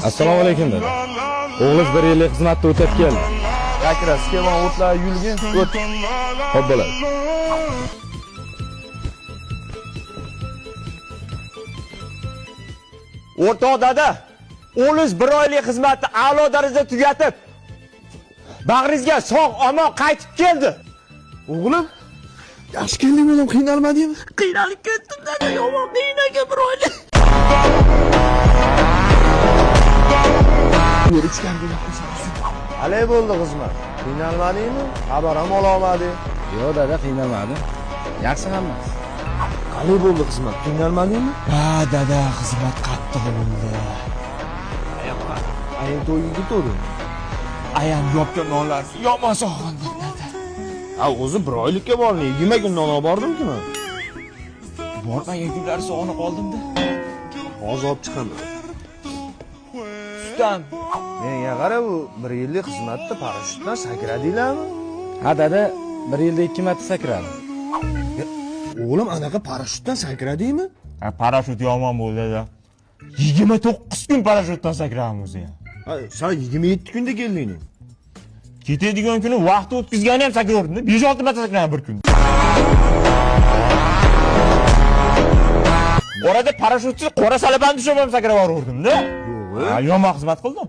Assalomu alaykum, dada. O'g'liz bir yillik xizmatni o'tab keldi. Как раз keman o'tlar yulgin, o't. Xo'p, bo'ladi. O'rtoq dada, o'g'liz bir oylik xizmatni a'lo darajada tugatib, bag'ringizga sog' omon qaytib keldi. O'g'lim, yaxshi keldingmi o'g'lim, qiynalmadingmi? Qiynalib ketdim dada, yomon qiynaga bir oylik. Qalay bo'ldi xizmat? Qiynalmadingmi? Xabar ham ola olmading. Yo'q dada, qiynalmadim. Yaxshi hammasi. Qalay bo'ldi xizmat? Qiynalmadingmi? Ha dada, xizmat qattiq bo'ldi. Ayam to'yga ketuvdi. Ayam yopgan nonlar yomon sog'indim dada. Ha, o'zi bir oylikka bordim, 20 kun non olib bordim-ku men. Bormagan kunlari sog'inib qoldim-da. Hozir olib chiqaman. Sutam. Menga qara, bu bir yillik xizmatda parashyutdan sakradinglarmi? Ha dada, bir yilda 2 marta sakradim. O'g'lim, anaqa parashyutdan sakradingmi? Ha, parashyut yomon bo'ldi dada. 29 kun parashyutdan sakradim o'zi ham. Ha, sen 27 kunda kelding. Ketadigan kuni vaqt o'tkazgani ham sakraverdim. 5-6 marta sakradim bir kunda. Orada parashyutsiz qora salabani tushib ham sakrab yubordim-da. Yo'q. Ha, yomon xizmat qildim.